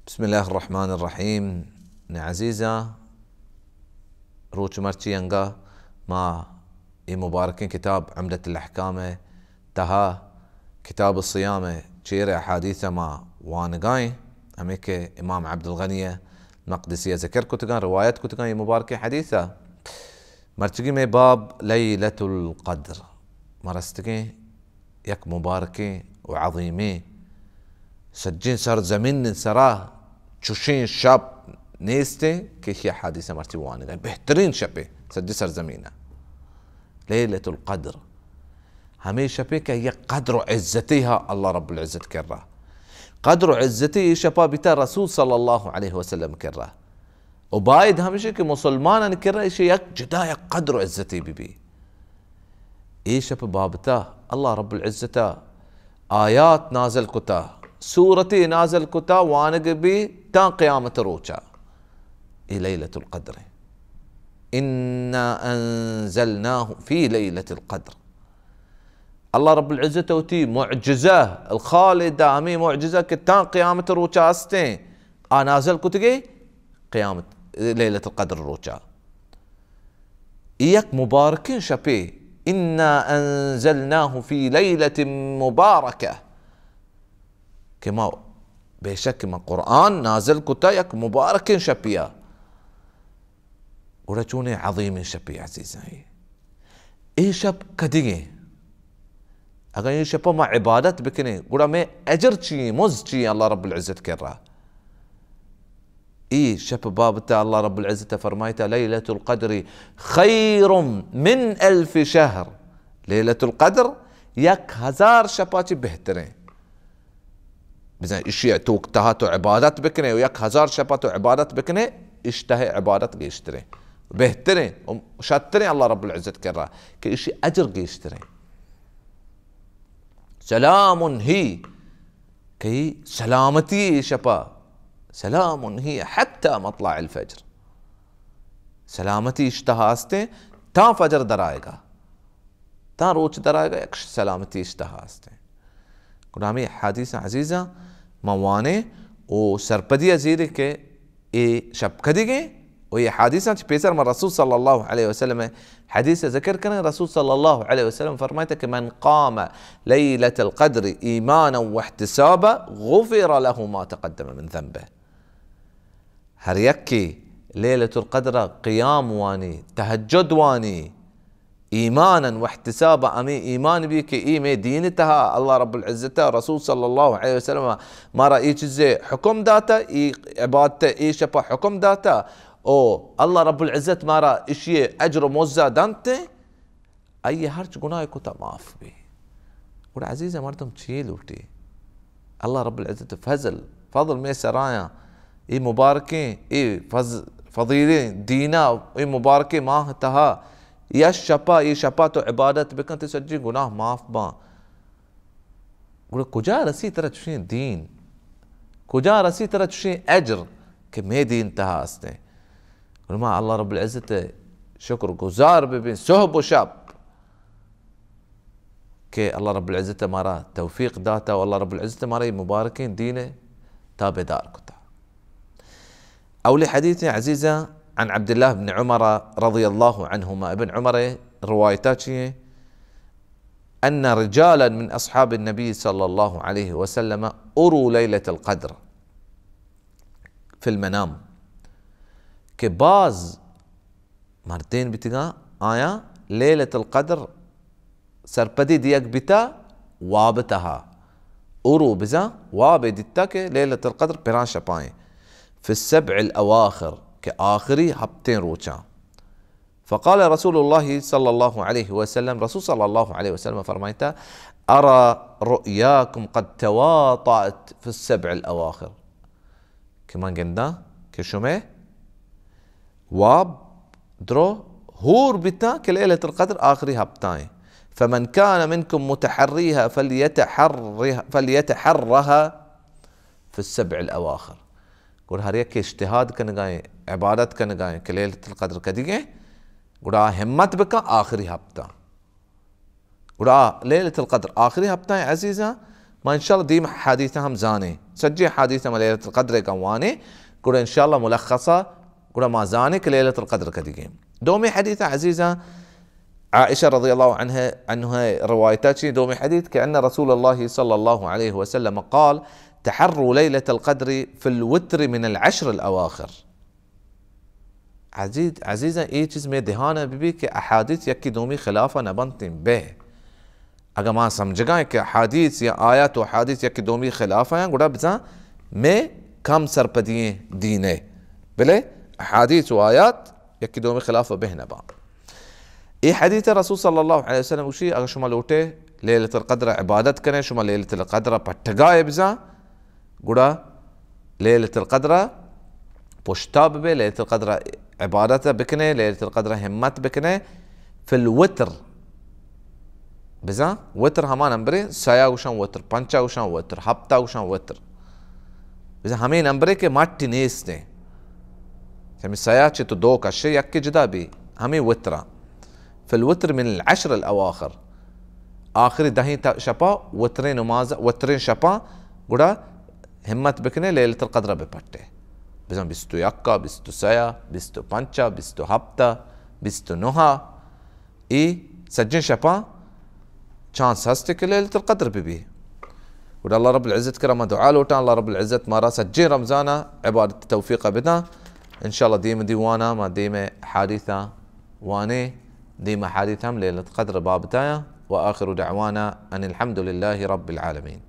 بسم اللہ الرحمن الرحیم۔ نہ عزیزاں، روچ مرچی انگا ما اے مبارکیں کتاب عمدۃ الاحکام ءِ تہا کتاب الصیام ءِ چیر احادیث ءَ ما وانگائیں، ہمے کہ امام عبدالغنی مقدسی ءَ ذکر کتگاں، روایت کتگاں اے مبارکیں حدیث ءَ۔ مرچگی مئے باب لیلۃ القدر، ما رستگیں یک مبارکیں و عظیمیں، سجیں سرزمین سرا چشیں شپ نیستیں کہ ایشی حدیث مرچی وانگا بہترین شپے سجیں سرزمین ءَ۔ لیلۃ القدر ہمے شپے کہ یک قدر و عزتے ہا اللہ رب العزت کرا۔ قدر و عزتے اے شپا بیتا رسول صلی اللہ علیہ وسلم کرا۔ و باید ہمیشہ کہ مسلمانانی کرا ایشی یک جدا یک قدر و عزتے بی بی۔ اے شپ بابتا اللہ رب العزت آیات نازل کتا، سورتے نازل کتا، وانگ بی تاں قیامت روچا۔ اے لیلۃ القدر ایں۔ انا انزلناہ فی لیلۃ القدر۔ اللہ رب العزت وتی معجزہ الخالدہ، ہمیں معجزہ کہ تاں قیامت روچا ہستیں، آ نازل کتگے قیامت لیلۃ القدر روچا۔ اے یک مبارکیں شپے، انا انزلناہ فی لیلۃ مبارکہ، کہ ما، بے شک ما قرآن نازل کتا یک مبارکیں شپیا۔ گڑا چونیں عظیمیں شپے عزیزاں اے۔ اے شپ کدیگیں؟ اگاں اے شپ ما عبادت بکنیں، گڑا مئے اجر چی ایں، مزد چی ایں اللہ رب العزت کرا؟ اے شپ بابت اللہ رب العزت فرمائتا، لیلۃ القدر خیر من الف شہر۔ لیلۃ القدر یک ہزار شپا چی بہتریں۔ بزاں اشی توک تہا تو عبادت بکنے و یک ہزار شپا تو عبادت بکنے، اشتہ عبادت گیشتریں، بہتریں و شتریں اللہ رب العزت کرا کہ اشی اجر گیشتریں۔ سلام ہی، کہ سلامتی اے شپا، سلام ہی حتی مطلع الفجر۔ سلامتی اشتہا ہستیں تاں فجر درائے گا۔ تاں روچ درائے گا یک سلامتی اشتہا ہستیں۔ گڑا ہمیں حدیث عزیزاں ما وانیں و سرپدی ازیرے کہ اے شپ کدیگیں و اے حدیثاں چہ پیسر ما رسول صلی اللہ علیہ وسلم حدیث ذکر کریں۔ رسول صلی اللہ علیہ وسلم فرمائتا کہ من قام لیلۃ القدر ایمانا واحتسابا غفر له ما تقدم من ذنبه۔ ہر یکے لیلۃ القدر قیام وانی، تہجد وانی، ایمانا واحتسابا، ہمیں ایمان بی کہ اے مئے دین تہا اللہ رب العزت رسول صلی اللہ علیہ وسلم مارا اے چیزے حکم داتا، اے عبادت اے شپا حکم داتا، او اللہ رب العزت مارا اشی اجر و مزہ دنت۔ آئی ہرچ گناہ کتا معاف بی۔ گڑا عزیز مردم چی لوٹی؟ اللہ رب العزت فضل، فضل مئے سرایاں، اے مبارکیں، اے فض-، فضیلیں دینا، اے مبارکیں ماہ تہا، یا شپا، اے شپا تو عبادت بکن، تے سجی گناہ معاف باں۔ گڑا کجا رسی ترا چشیں دین؟ کجا رسی ترا چشیں اجر کہ مئے دین تہا ہستیں؟ گڑا ما اللہ رب العزت شکر گزار ببیں صحب و شپ کہ اللہ رب العزت مارا توفیق داتا و اللہ رب العزت مارا اے مبارکیں دین تابعدار کتا۔ اولی حدیث عزیزاں عن عبد الله بن عمر رضي الله عنهما، ابن عمر روایتا چیئے، أن رجالا من أصحاب النبي صلى الله عليه وسلم أروا ليلة القدر في المنام، کہ باز مردین بیتگاں آیاں لیلۃ القدر سرپدی دیگ بیتا واب تہا۔ ارو بزاں واب دیتا کہ لیلۃ القدر پراں شپائیں، فی السبع الاواخر، کہ آخری ہپتیں روچاں۔ فقال رسول الله صلى الله عليه وسلم، رسول صلی اللہ علیہ وسلم فرمائتا، ارى رؤياكم قد تواطأت في السبع الاواخر، کہ من گنداں کہ شمئے واب درو ہور بیتاں کہ لیلۃ القدر آخری ہپتائیں۔ فمن كان منكم متحريها فليتحرها، فليتحرها في السبع الأواخر۔ گڑا ہر یک اجتہاد کنگائیں، عبادت کنگائیں کہ لیلۃ القدر کدیگیں، گڑا ہمت بکن آخری ہپتاں۔ گڑا لیلۃ القدر آخری ہپتہ ایں عزیزاں، ما انشاءاللہ دیم حدیث ہم زانیں، سجیں حدیث ہم لیلۃ القدر کا وانیں، گڑا انشاءاللہ ملخصہ گڑا ما زانیں کہ لیلۃ القدر کدیگیں۔ دومی حدیث عزیزاں، عائشہ رضی اللہ عنہ، عنہ روایتہ چی دومی حدیث کہ ان رسول اللہ صلی اللہ علیہ وسلم قال: تحروا لیلۃ القدر فی الوتر من العشر الاواخر۔ عزیز، عزیزاں، اے چیز مئے دھیان ء بہ بی کہ احادیث یکی دومی خلاف ء نہ بنتیں۔ بہ اگاں ما سمجھگائیں کہ احادیث یا آیات و احادیث یکی دومی خلاف ء، گڑا بزاں مئے کم سرپدی ایں دین ء۔ بلے احادیث و آیات یکی دومی خلاف ء بہ نہ باں۔ اے حدیث ء رسول صلی اللہ علیہ وسلم گوشی، اگر شما لوٹے لیلۃ القدر ء عبادت کنے، شما لیلۃ القدر ء پٹگائے بزاں، گڑا لیلۃ القدر ء پشتا ببے، لیلۃ القدر ء عبادت ء بکنے، لیلۃ القدر ء ہمت بکنے۔ فی الوتر، بزاں وتر ہما نمبریں، سیا گوشاں وتر، پنچا گوشاں وتر، ہپتا گوشاں وتر۔ بزاں ہمیں نمبرے کہ مٹی نیستیں۔ ہمیں سیا چہ تو دو کشے، یکے جدا بی، ہمیں وترا۔ فی الوتر من العشر الاواخر، آخری دہیں تا-، شپا وتریں نماز، وتریں شپا، گڑا ہمت بکنے لیلۃ القدر بہ پٹے۔ بزاں بیست و یکا، بیست و سیا، بیست و پنچا، بیست و ہپتا، بیست و نہا، اے سجیں شپا چانس ہست کہ لیلۃ القدر بہ بی۔ گڑا اللہ رب العزت کرا ما دعا لوٹاں، اللہ رب العزت مارا سجیں رمضانا عبادت توفیق بداں۔ انشاءاللہ دیم دیوانا ما دیم حدیثا وانیں، دیم حدیث ہم لیلۃ القدر بابتایاں۔ وآخر دعوانا ان الحمد للہ رب العالمین۔